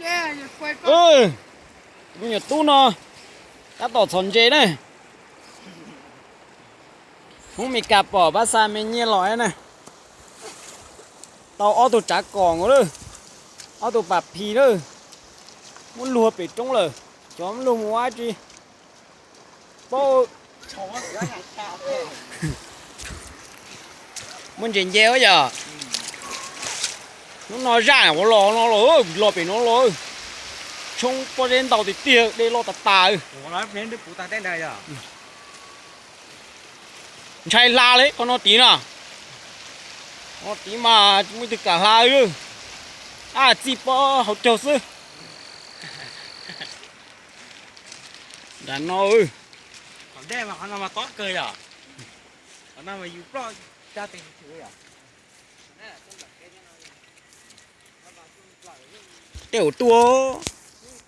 Me nyuam tub no tab tom txhom ntses na. Hmoob Mes Kas pom pab xa me nyiaj los na. Tau ob tug tsav kom nkaus lawm, ob tug pam phis lawm. Muab luag pem roob lawm, xyov muab luag mus ua dab tsi. Paub. Muaj ntses nce yom. Hnub no zaj ua los no los, los pem no los. Tshoob pob zeb ntau tiag tiag, dej loj tas tas. Ntshai hla li qhov no tid na. Qhov no tid mas tsis muaj ib tug kam hla li. Ab, txij pob hauv caug xwb. Nram no. Tej ua tuaj.